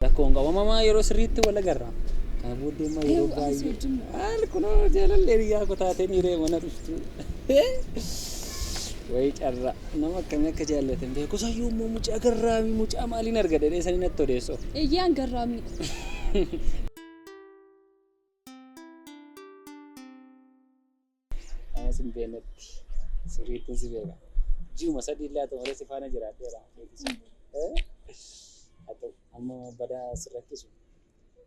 Rakkoo hin qabu. Amma yeroo sirriitti wal agarra. Kana booddee immoo yeroo Eewu, asii baay'ee. wajjin Maal kunoo jaalallee hiriyaa koo taatee miiree mana dhuftu. Wayi carraa nama akkamii akka jaallatan beeku. Sayyuu immoo mucaa garraamii mucaa maaliin arga jedhee sanii natti odeessu. Eeyyaan garraamiidha. Ana sin beeknetti sirriittiin si beeka. Ji'uma sadii illee haa ta'u malee si faana jiraadheera. Haa ta'u amma badaa si rakkisu.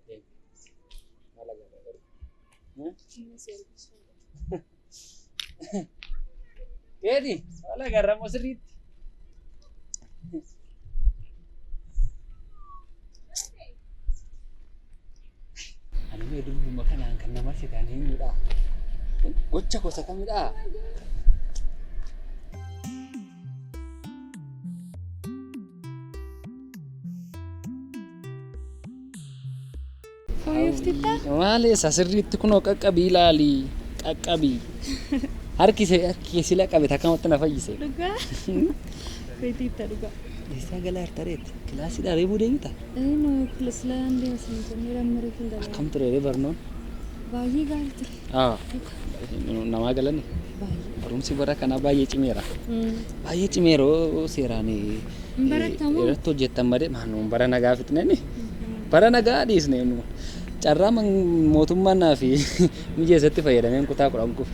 Deemi. Maal agarra garuu? Keeti maal agarra immoo sirriitti? Ani mee durbuma kanaan kan nama sitaan eenyudha? Gocha gosa kamidha? Fooyyoftitta? Maal isa sirriitti kunoo qaqqabii ilaali. Qaqqabii. Harki harki kee sila qabe takkamatti na fayyise. Dhugaa? Feetiitta dhugaa. Eessaa galaa jirta reetti? Kilaasiidhaa reebuu deemita? Eenyu kilaasii deema sin jennee lammaree kun galaa. Akkam ture ree barnoon? Baay'ee gaarii ture. Ah, namaa galani. Baay'ee. Barumsi bara kanaa baay'ee cimeera. Baay'ee cimeera oo seeraan Hin barattamoo? irratti hojjettan malee maal bara nagaa fixneeni. Bara nagaa dhiisne nu. Carraa mootummaan naa fi mijeessatti fayyadameen kutaa 10 kufe.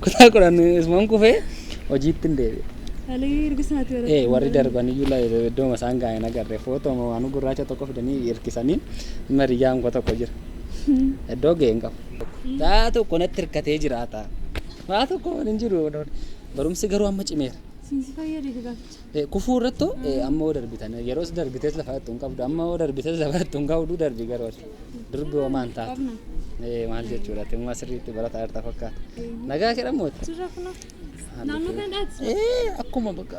Kutaa 10 isumaan kufee hojiitti hin deebi'e. Haalli erga sanaatti baratte. Ee warri darban iyyuu iddooma isaan ga'an agarre footoo waan gurraacha tokko fidanii hirkisanii hiriyyaan koo tokko jira. Iddoo ga'e hin qabu. Taa tokko natti hirkatee jiraata. Waa tokko hin jiru. Barumsi garuu amma cimeera. Siinsi fayyade gaaficha. Kufuu irrattu amma hoo darbitan yeroos darbitees lafa irratti hin qabdu amma hoo darbitees lafa irratti hin qabdu darbi garuu durbi homaa hin taatu. Qabna. Maal jechuudha timmaa sirriitti barataa jirta fakkaata. Nagaa kedhamooti. Jirra kunoo. Naannoo kana dhaati. Akkuma bakka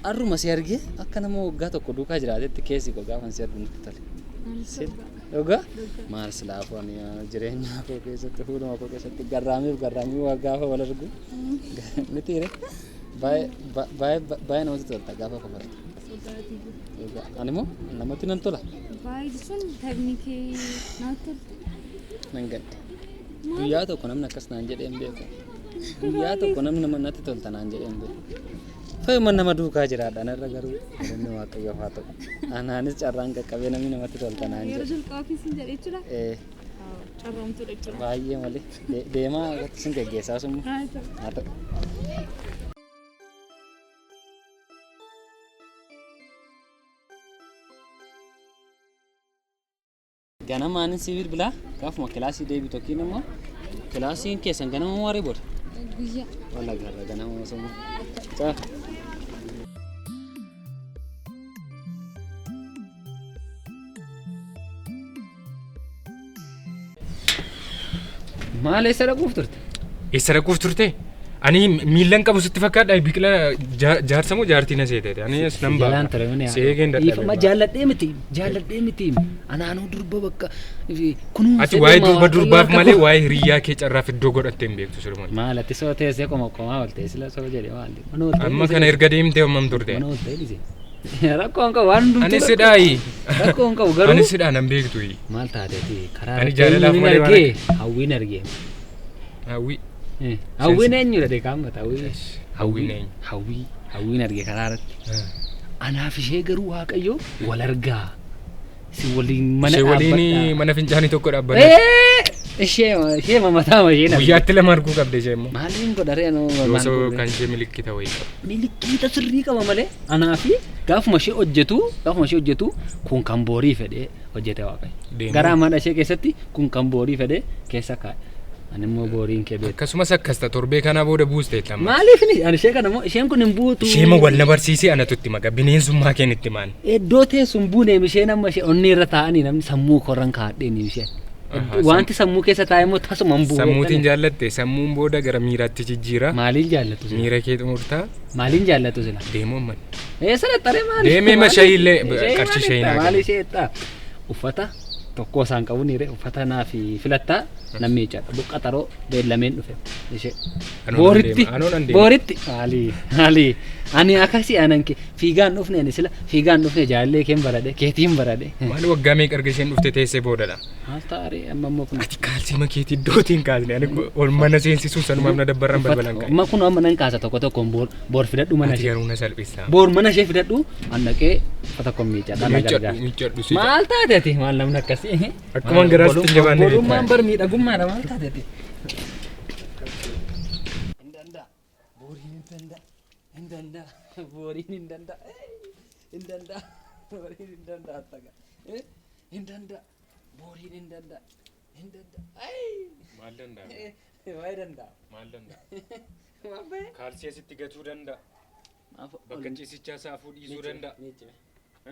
har'uma si argee akka nama waggaa tokko duukaa jiraatetti keessi koo gaafa si argu natti tole. Dhugaa maal silaafuu ani jireenya koo keessatti fuuluma koo keessatti garraamiif garraamii waa gaafa wal argu miti ree baay'ee baay'ee namatti tolta gaafa kofaltu. Dhugaa ani immoo namatti nan tola. Baay'ee jechuun taphni kee namatti tola. Nan gadde. Guyyaa tokko namni akkas naan jedhee hin beeku. Guyyaa tokko namni nama natti tolta naan jedhee hin beeku. Fayyuma nama duukaa jiraadha narra garuu inni waaqayyoof haa ta'u. Anaanis carraan qaqqabee namni namatti tolta naan Yeroo jedhe. jalqabaa keessan jedhe jechuudha. Ee, Carraamtuudha jechuudha. Baay'ee malee deemaa irratti sin geggeessaa summa. Haa ta'u. Haa ta'u. Ganamaan si bilbilaa gaafuma kilaasii deebitu yookiin immoo kilaasiin keessan ganama waaree booda. Guyyaa. Wal agarra ganama osoo. Caa. Maal eessa dhaquuf turte? Eessa dhaquuf turte? Ani miillan qabu sitti fakkaadha biqilaa jaarsa moo jaartii na seetete? Ani as nan ba'a. Jalaan ture mini. Seegeen dadhabe. Dhiifama jaalladhee miti jaalladhee miti anaanuu durba bakka kunuunsa. Ati waa'ee durba durbaaf malee waa'ee hiriyyaa kee carraaf iddoo godhattee hin beektu siruma. Maal ati soo teessee qoma qomaa ol teessila soo jedhe maal. Mana ol Amma kana erga deemtee hammam turte? Mana ol ta'e dhise. Rakkoon qabu waan hundumtuu. Ani sidhaayi. Rakkoon qabu garuu. Ani sidhaa nan beektu. Maal taateeti karaa Ani irratti jaalalaaf eenyuun malee waan argee hawwiin argee. Hawwii. Hawwiin eenyudha de kaammata hawwii. Hawwiin eenyu? Hawwii hawwiin argee karaa irratti. Anaaf ishee garuu Waaqayyo wal argaa. Si waliin mana Ishee waliin dhaabbadhaa. mana fincaanii tokko dhaabbanne. Ee, Ishee ishee mataa ishee na. Guyyaatti lama arguu qabde ishee immoo. Maaliin godha ree anoo Yoo maal soo godhe? kan ishee milikkita wayii qaba. Milikkita sirrii qaba malee anaa fi gaafuma ishee hojjetu gaafuma ishee hojjetu kun kan boorii fedhee hojjete Waaqayyo. Deemuu. Garaa mana ishee keessatti kun kan boorii fedhee keessa kaa'e. Ani immoo booriin kee beektu. Akkasumas akkas ta'a torbee kanaa booda buuste lama. Maaliif ni ani ishee kana immoo isheen kun hin buutu. Ishee ma wal na barsiisee anatu itti maka bineensummaa keen itti maan. Iddoo teessu hin buuneem isheen amma ishee onnee irra taa'anii namni sammuu korran kaa'adheen isheen. Ahaa, Wanti sammuu keessa taa'e immoo tasuma hin bu'u. Sammuutiin jaallatte sammuun booda gara miiraatti jijjiira. Maaliin jaallatu sila? Miira kee xumurtaa Maaliin jaallatu sila? deemuu amman. Eessa dhaxxaree maali? Deemee ma shayiillee qarshii shayii naa Maali kenni. ishee xaa? Uffata tokko isaan qabu ni ree uffata naa fi filattaa namni jechaadha. Buqqaxaroo beellameen dhufe ishee. Anoo nan Booritti deema, anoo nan deema. booritti maali maali Ani akkasii anan kee fiigaan dhufne ani sila fiigaan dhufne jaalallee keen baradhe keetiin baradhe. Maal waggaa meeqa erga isheen dhufte teessee boodadha. Maal ta'aree amma immoo kun. Ati kaalsii makeetii iddootiin kaasne ani ol mana seensisuun sanumaaf na dabbarran balbalan ka'e. Amma kun amma nan kaasa tokko tokkoon boor boor fidadhu mana Ati ishee. garuu na salphista. Boor mana ishee fidadhu an dhaqee uffata koo miicadha na Miiccadhu gargaara. miiccadhu si. Maal taate ati maal namni akkasii? Akkuman garaa sitti hin jabaanne Obbolummaan beektaa. bar miidhagummaadha maal taate ati? Hin danda'a. Booriin hin danda'a. Hin danda'a. Booriin hin danda'a. Hin danda'a. Booriin hin danda'a taga. Hin danda'a. Booriin hin danda'a. Hin danda'a. Maal danda'a? Waa'ee danda'a. Maal danda'a? Maal ba'e? Kaalsii asitti gatuu danda'a. Bakka ciisichaa saafuu dhiisuu danda'a. Miiccime.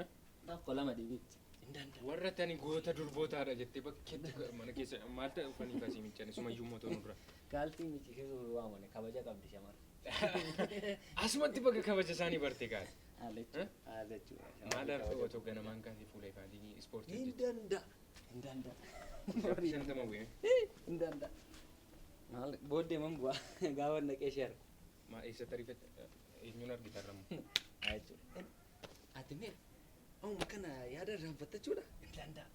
Eh? Tokko lama dhibichi. Hin danda'a. Warra tani goota durbootaadha jettee bakkeetti mana keessa maal ta'e ufanii kasii miiccane sumayyuu mootoo nurra. Kaalsii miiccisiisuu waamane kabaja qabdi shamarra. Asumatti bakka kabaja isaanii barte kaase. Haala jechuudha. Haala jechuudha. Maal har'a otoo ganamaan kaasee fuula ifaatiin ispoortii Hin hojjechuu. danda'a. Hin danda'a. Shantama bu'ee. Hin danda'a. Maal booddee man bu'a gaafa naqee ishee argu. Maa eessatti ariifate eenyuun argita irra Haa jechuudha. Ati mee amma kana yaada irraanfattachuudha? Hin danda'a.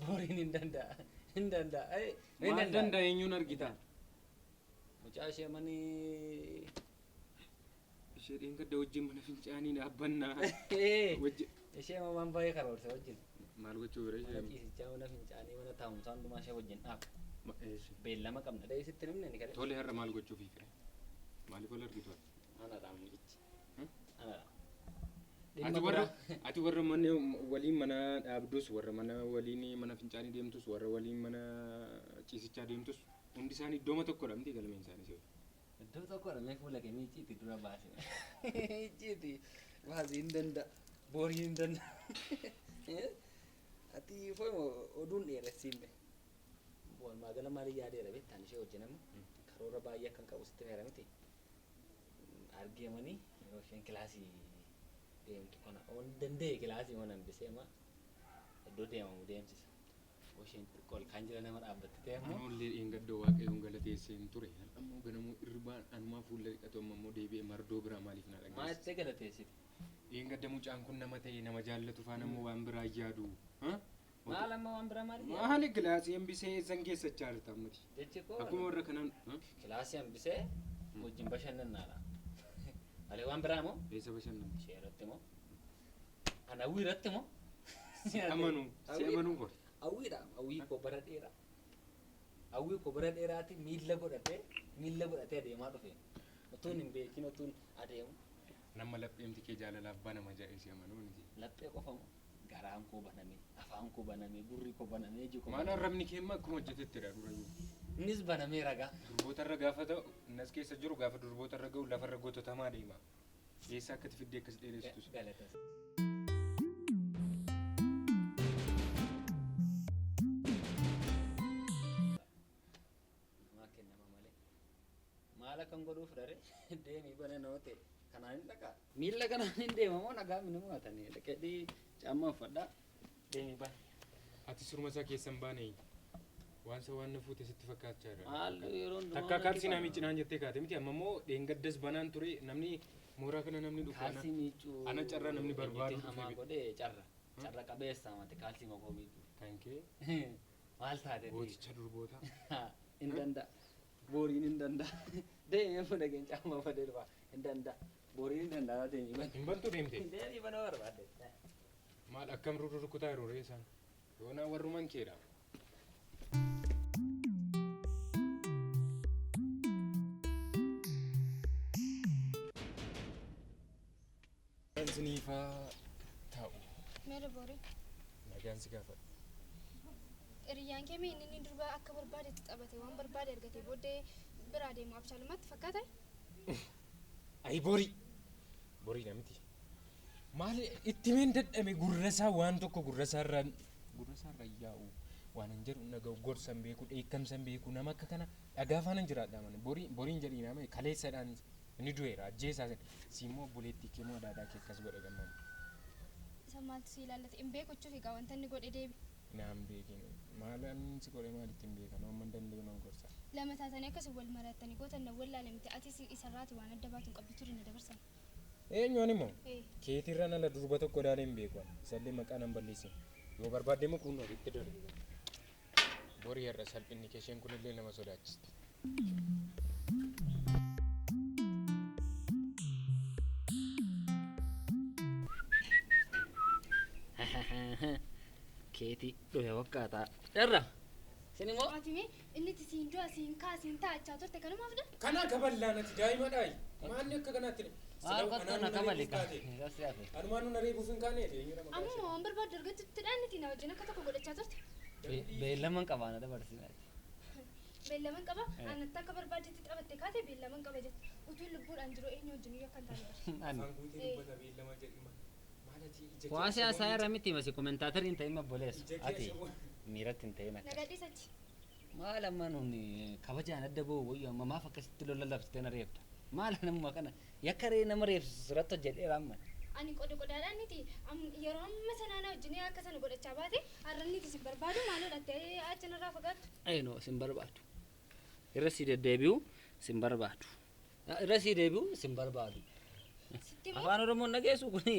Booriin hin danda'a. Hin danda'a. Hin Maal danda'a eenyuun argita? Mucaa ishee manii. Ishee dheengadda wajjin mana fincaanii dhaabbannaa. Wajjin. Ishee waan baay'ee karoorse wajjin. Maal gochuu bira Mana ishee? ciisichaa mana fincaanii mana taa'umsaa hundumaa ishee wajjin dhaaba. Ma- eessi? Beellama qabna. Dhahee sitti himne ni kadhe. Tole har'a maal gochuuf hiikre? Maaliif wal argitu ati? Anadha mucichi. Hmm? Anadha. Ati warra ati warra mana waliin mana dhaabdus warra mana waliin mana fincaanii deemtus warra waliin mana ciisichaa deemtus hundi isaanii iddooma tokkodha miti galmeen isaanii si'ooti. Iddoo tokkodha mee fuula kee miicciiti dura baasi. Miicciiti baasi hin danda'a. Boorii hin danda'a. Ati foyuma oduun dheeressiin be. Walumaa gala maaliin yaadeera beektaan ishee wajjin amma karoora baay'ee akkan qabu sitti meera miti. Argeemanii yeroo isheen kilaasii deemtu kana on danda'e kilaasii mana hambisee amma iddoo deemamu deemsisa. Isheen xiqqoo ol kaan jala nama dhaabbatti ta'e ammoo Anollee dheengaddoo waaqayyoon galateesseen ture. Har'a immoo ganamuu irribaan anumaa fuula dhiqatu amma immoo deebi'ee mardoo biraa maaliif na maal dhageessisa? jettee galateessite? Dheengadda mucaan kun nama ta'e nama jaallatu faana immoo waan biraa yaadu. Maal amma waan biraa maal yaadu? Maali kilaasii hambisee eessan keessachaa jirta ammati? Jechi koo Akkuma warra kanaan kilaasii hambisee wajjin bashannanaadha. Malee waan biraa moo? eessa bashannanta? Ishee irratti moo? Ana hawwii irratti moo? Si amanuu si amanuu godhe. Hawwiidha. Hawwii koo bara dheeraa. Hawwii koo bara dheeraati miilla godhatee miilla godhatee adeemaa dhufe. Otuun hin beekin otuun adeemu Nama lapheemti kee jaalalaaf banama jedhee si amanuu miti. laphee qofa moo? Garaan koo baname, afaan koo baname, gurri koo baname, iji koo Maal baname. arrabni kee immoo akkuma hojjetettidha durayyuu. Innis banamee ragaa. Durboota irra gaafa ta'u nas keessa jiru gaafa durboota irra ga'u lafarra gototamaa deema. Eessa akkati fiddee akkas dheeressitus? Galatas. Namaa kennama malee. Maal akkan godhuuf dare deemii bana noo ta'e kanaan hin dhaqaa. Miilla kanaan hin deema moo nagaa mini mo'atanii dhaqee caammaa uffadhaa deemii bana. Ati surma isaa keessa hin baane waan isa waan na fuute sitti fakkaachaa jira. Maal yeroo hundumaa Takka natti kaalsii naa bana. miiccinaan jettee kaate miti amma immoo dheengaddas banaan ture namni mooraa kana namni dhufu ana. Kaalsii miiccuu Ana carraa namni barbaadu eenyutti hamaa dhufe. godhee carra. Carra qabeessa mate kaalsii makoo miiccuu. Kan kee Maal taate? gooticha durboota. Hin danda'a. Booriin hin danda'a. Deemee fuula keenya caammaa uffadhee dhufa. Hin danda'a. Booriin hin danda'a deemii bana. Hin bantu deemte. Deemii bana barbaadde. Maal akkam rurrukutaa yeroo ree isaan? Yoonaa warruman keedha. Isiniifaa taa'u. Meera boori. Nagaan si gaafadha. Hiriyyaan kee mee inni durba akka barbaadetti taphate waan barbaade argate booddee biraa deemu abshaalummaatti fakkaata? Ayi borii. Borii namti. Maal itti meen dadhabe gurra isaa waan tokko gurra isaa irraa gurra isaa irra yaa'u waan hin jedhu dhaga'u gorsa hin beeku dheekkamsa hin beeku nama akka kana dhagaa faana hin jiraadha mana borii boriin jedhii nama kaleessadhaan inni du'eera ajjeesaa si immoo obboleettii kee moo adaadaa kee akkas godhe gammamu. Isa maaltu si ilaallate hin beeku jechuuf egaa wanta inni godhe deebi. Naan beekin maal inni si godhe maalitti hin beekan amma hin danda'u nan gorsa. Lama taatanii akkas wal marattanii gootan na wallaalamte atis isarraati waan adda baatu hin qabdu ture na dabarsan. Eenyuun immoo? Eh. Keetirraan ala durba tokko ilaalee hin beeku. Isallee maqaa nan balleessin. Yoo barbaadde immoo kun walitti darbu. Borii har'a salphinni kee isheen kunillee nama sodaachisti. Keetii dhufe wakkaataa. Dharra. Isin immoo Ati mee inni itti siin du'a siin kaa siin taa'achaa turte kanumaaf dha. Kanaa kaballaanati daa'imadhaayi. Maalli akka kanaatti? Maal kottu na kabali ka. Anumaan nu reebuuf hin kaane eenyudha maqaa Ammuma waan barbaaddu argattutti dha inni na wajjin akka tokko godhachaa turte. Beellaman qabaana dabarsina. Beellaman qaba. Anatti akka barbaaddetti taphatte kaate beellaman qaba jette. Utuu lubbuudhaan jiru eenyu wajjin iyyuu akka hin taane bara. Ani. Afaan guutee dubbata beellama jedhima. Maal ati ija kee Waa siyaasaa ashaboo irra miti masi komentaatoriin hin ta'in obboleessu. Ija kee Ati ashaboo. miiratti hin ta'in Na akkas. gadhiisachi. Maal amma nuuni kabajaan adda ba'u wayyu amma maaf akkasitti lola labsitee na reebta? Maal namuma kana yakka ree nama reebsisu irratti hojjedheera amma. Ani qoda qodaadhaan miti yeroo amma sanaa na wajjin akka sana godhachaa baate har'a inni isin barbaadu maaloo dhattee achi narraa fagaattu. Eenoo sin barbaadu. Irra si deddeebi'u sin barbaadu. Irra si deebi'u sin barbaadu. Sitti immoo Afaan Oromoon dhageessu kuni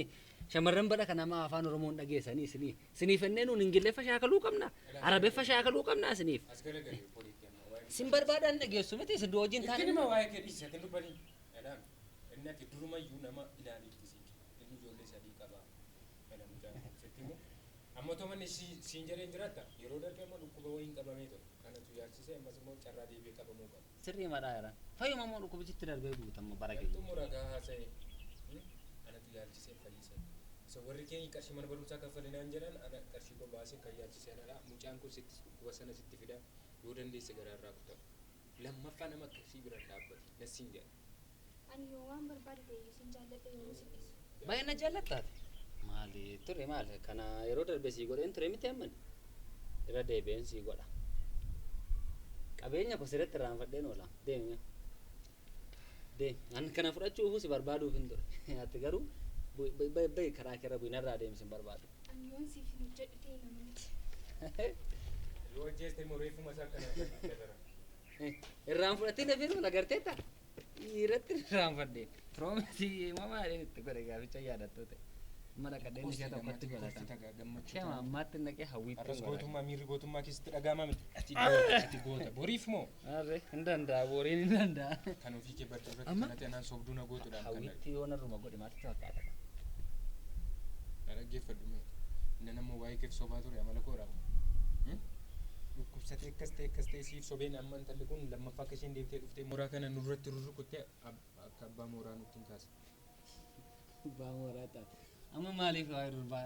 shamarran bara kana maa afaan Oromoon dhageessanii isinii. Isiniif ennee nuun Ingiliffa shaakaluu qabna. Arabeffa shaakaluu qabna isiniif. As galagali obboleetti amma waa'ee. Sin barbaadan dhageessu miti isin wajjin Ittiin taane. hima waa'ee kee dhiisi ati dubbanii. Dhadhaan inni ati durumayyuu nama ilaaliitti siiki. Inni ijoollee sadii qaba. Kana mucaan kun sitti himu. Amma otoo manni siin jedheen jiraatta yeroo darbe amma dhukkuba wayiin qabamee ture. Kanatu yaalchisee ammas immoo carraa deebi'ee qabamuu qaba. Sirrii madhaa jiran. Fayyuma immoo dhukkubichitti darbee guutamma bara keenya. Xumura gahaa haasa'e. Anatu yaalchisee fayyise. Isa warri keenya qarshii mana barumsaa kaffalinaan jedhan ana qarshii koo baasee kan yaalchisee anadha. Mucaan kun sitti dhukkuba sana sitti fida yoo dandeesse garaa irraa kutaa. Lammaffaa nama akkasii bira dhaabbate nasiin jedha. Ani yoo waan barbaade ta'e isin jaalladhe yoo isin dhiisu. Baay'ee na jaallattaate. Maali ture maali kana yeroo darbe sii godheen ture miti amman. Irra deebi'een sii godha. Qabeenya koo sirriitti irraanfadheen oola. Deemi. Deemi. Ani kana fudhachuuf si barbaaduuf hin ture. Ati garuu bayi karaa keerra bu'i narraa deemi sin barbaadu. Ani yoon siif hin hojjedhu ta'e nama miti. Yoo ajjeeste immoo reeffuma isaa akkana akkana. Irraan fudhattee na feetu agarteetta. Irratti irraanfadhee. Piroomisii mamaa itti godhe gaaficha yaadattoo ta'e. Amma dhaqadheen ishee tokkotti godhatan. Ishee ammaatti naqee hawwiitti Har'as godhatan. gootummaa miirri gootummaa keessatti dhaga'ama miti. Ati goota ati goota boriif moo Arre hin danda'a boriin hin danda'a. kan ofii kee baddu irratti Amma? kanatti anaan sobduu na gootuudhaan kan Hawwiitti yoo narruma godhe maaltu fakkaata? na dhaggeeffadhu mee. Inni nama waa'ee keef sobaa ture amala koo raawwa. Dhukkubsatee akkas ta'e akkas ta'e siif sobeen amma intalli kun lammaffaa akka isheen deebitee dhuftee mooraa kana nurratti rurrukuttee akka abbaa mooraa nutti hin kaase. Abbaa mooraa taate. Amma maaliif waa'ee durbaa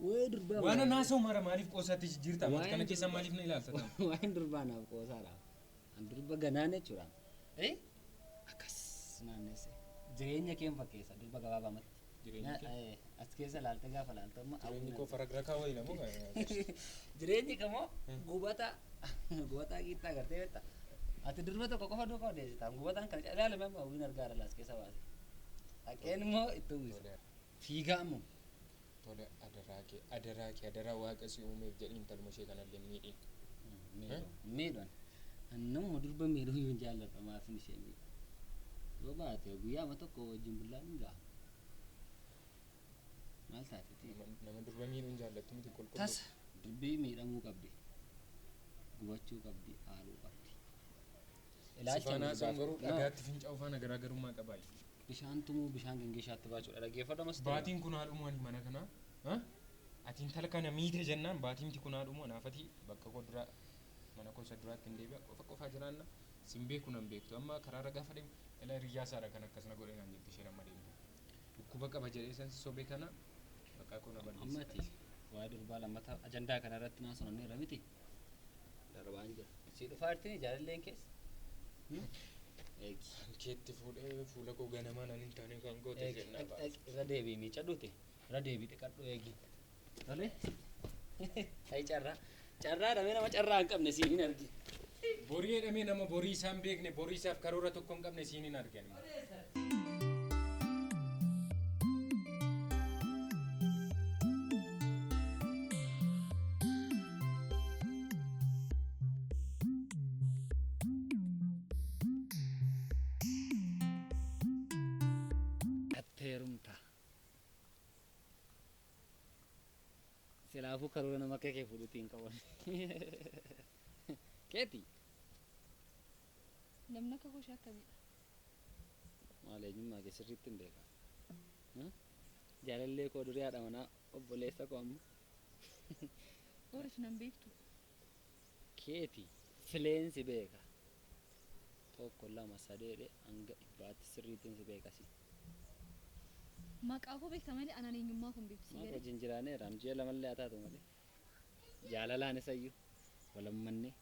waa'ee durbaa Waan naasoo mara maaliif qoosaatti jijjiirta? Waa'ee Kana keessa maaliif na ilaalta? Waa'een durbaa naaf qoosaadha. An durba ganaan jechuudha. Eh? Akkas naannesse. Jireenya kee hin fakkeessa durba gabaabamatti. Jireenya kee? As keessa laalte gaafa laalte amma Jireenyi koo faragrakaa wayii lamoo Jireenyi kamoo gubata gubataa qiixxaa agartee beektaa? Ati durba tokko qofa duukaa odeessita. Gubataan kana ilaalame amma hawwiin argaa irra as keessa baase. Dhaqeen immoo itti uwwisa. Fiigaa ammoo. Tole adaraa kee adaraa kee adaraa waaqa si uumeef jedhii intaluma ishee kanallee miidhiin. Miidhan. Nama durba miidhuu hin jaalladha maafin ishee miidha. Yoo baate guyyaama tokko wajjin bullaan hin ga'a. Maal taate? Nama durba miidhuu hin jaallattu miti qulqulluu. Tasa dubbii miidhamuu qabdi. Gubachuu qabdi, aaruu qabdi. Sifaanaa isaan garuu No, dhagaatti fincaa'uu faana garaagarummaa qabaa. Bishaan tumuu bishaan gingishaatti baachuudha. Dhaggeeffadhu ammas. Baatiin kun haadhumu ani mana kanaa. Ati intala kana miite jennaan baatiin kun haadhumu anaafati bakka koo duraa mana koo isa duraatti hin deebi'a qofa qofaa jiraanna sin beeku nan beektu amma karaarra gaafa deemu ila hiriyyaa isaadha kan akkas na godhe naan jette isheen amma deemte. Dhukkuba qaba jedhee san si sobee kana maqaa koo na Ammati balleessa. waa'ee durbaa lammata ajandaa kana irratti naa sonanneera miti. Darbaan jira. Si dhufaa jirtini jaalalleen keessa? Eegi. Keetti fuudhee fuula koo ganamaa naan hin taane kan goote Eegi. jennaa baase. Dhaqi irra deebii miicadhuuti. Irra deebii dhiqadhu eegi. Tole. Hayi carraa. Carraa dhamee nama carraa hin qabne siin hin argi. Borii jedhamee nama borii isaa hin beekne borii isaaf karoora tokko hin qabne siin hin argan. Katteerumte. Silaafuu karoora nama akka kee fuudhutti hin qaban. Keeti. Namni akka koo ishee akkamidha? Maal eenyummaa kee sirriitti hin beeka. Jaalallee koo durii haadha manaa obboleessa koo amma. Boris nan beektu. Keeti fileensi beeka. Tokko lama sadeedhe hanga dhibbaatti sirriittiin si beekasi. Maqaa koo beekta malee anaan eenyummaa koo hin beektu si Maal galee. wajjin jiraaneera ji'a lamallee haa taatu malee. Jaalalaan isayyuu walammannee.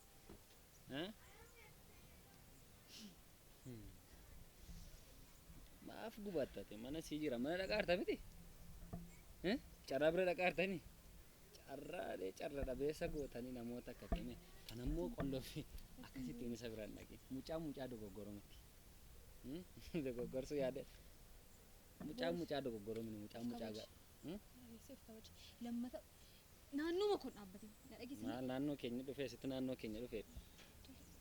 Maaf gubattate mana sii jira mana dhaqaarta miti? Carraa bira dhaqaartanii? Carraadhee carra dhabeessa gootanii namoota akka kenne kan ammoo qollofi akkasittiin isa biraan dhaqe. Mucaa mucaa dogoggoroo miti. Dogoggorsuu yaada. Mucaa mucaa dogoggoroo miti mucaa mucaa Kabaji. ga'a. Dhageessee of kabaji. Lammata naannuma kun dhaabbatee na dhageessanii Maal naannoo keenya dhufee sitti naannoo keenya dhufee.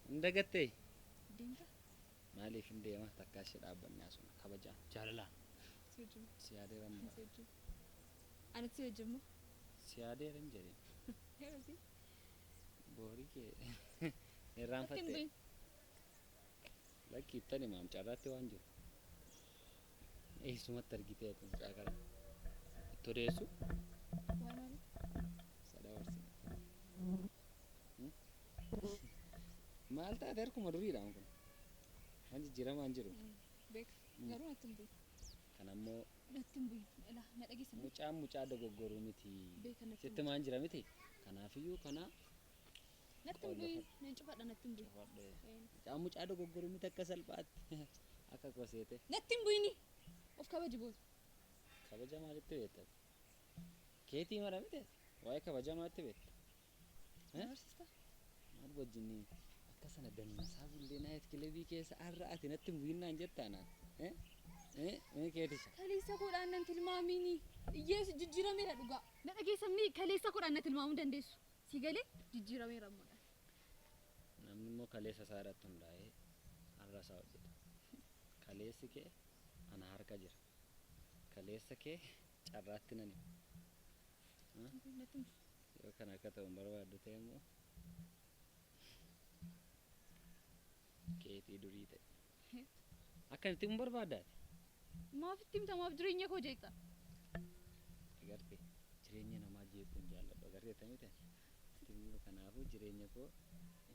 Hin dagattee? deemta. Maaliif hin deema takkaa ishee dhaabbannee asuma kabajaan jaalalaan Si wajjin. si yaadeera Si wajjin. Anatti si wajjin moo? si yaadeera hin jedheen Yeroo boorii kee Natti hin irraanfattee bu'in. lakki ittan himaam carraatti waan jiru eessumatti argitee ati mucaa kana itti odeessu Waa'ee maalii? sada warsine maal taate harkuma duriidhaan kun waan jijjiiramaa hin jiru Beeka. Garuu natti hin bu'in. kan ammoo Natti hin bu'in. Ilaa na dhageessanii. mucaan mucaa dogoggoruu miti Beeka natti hin sitti maan jira miti kanaafiyyuu kana Natti hin bu'in. Nan cufadha natti hin bu'in. cufadhe mucaan mucaa dogoggoruu miti akka salphaatti akka koseete Natti hin bu'ini. Of kabaji booda. kabaja maalitti beekta keetii mara miti ati waa'ee kabaja maalitti beekta Na barsiista? maal wajjin akka sana dannasaa bullee night club keessa har'a ati natti hin bu'innaan jettaa naan mee keetisha Kaleessa koodhaan nan tilmaamini. Iyyeessu jijjiirameera dhugaa. Na dhageessamni kaleessa koodhaan na tilmaamuu dandeessu. Si galee jijjiirameera ammoo. Namni immoo kaleessa isaa irratti hundaa'ee har'a isaa hojjeta. Kaleessi kee ana harka jira. Kaleessa kee carraatti nan hima. Natti hin bu'in. Yoo kana akka ta'u hin barbaaddu ta'e immoo keetii durii ta'e. Akkamitti hin barbaaddaati? Maaf itti himta maaf jireenya koo jeeqxa? Agartee jireenya namaa jeequu hin jaalladhu. Agartee akkamii ta'e? Kanaafuu jireenya koo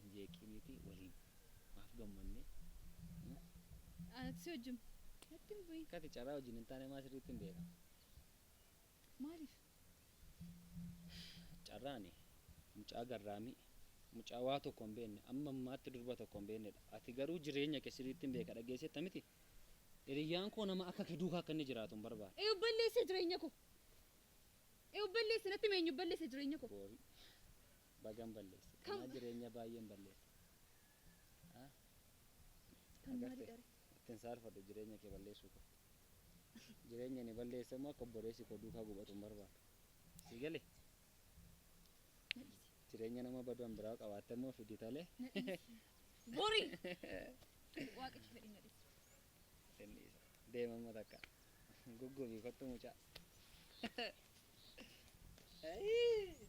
hin jeeqiniiti waliin maaf gammannee Anatti si wajjin. Natti hin bu'in. akkati carraa wajjin hin taane maa sirriitti hin beeka. Maaliif? Carraani mucaa garraamii mucaa waa tokko hin beekne amma ammaatti durba tokko hin beeknedha. Ati garuu jireenya kee sirriitti hin beeka dhageessetta miti. Hiriyyaan koo nama akka kee duukaa akka inni jiraatu hin barbaadu. Eeyyuu balleesse jireenya koo. Eeyyuu balleesse natti meenyu balleesse jireenya koo. Boorii bagan balleesse. Kam- Kanaa jireenya baay'een balleesse. Kan Agartee? maalii dha? Ittiin saalfadhu jireenya kee balleessuu koo. Jireenya ni balleesse immoo akka obboleessi koo duukaa gubatu hin barbaadu. Si galee Na dhiisi. jireenya nama badu'an biraa qabaatte immoo fidi talee. Na dhiisi. Borii! Waaqa kee fedhi na dhiisi. Inni isa. Deema amma takka. Guggubii kottu mucaa. Ayii.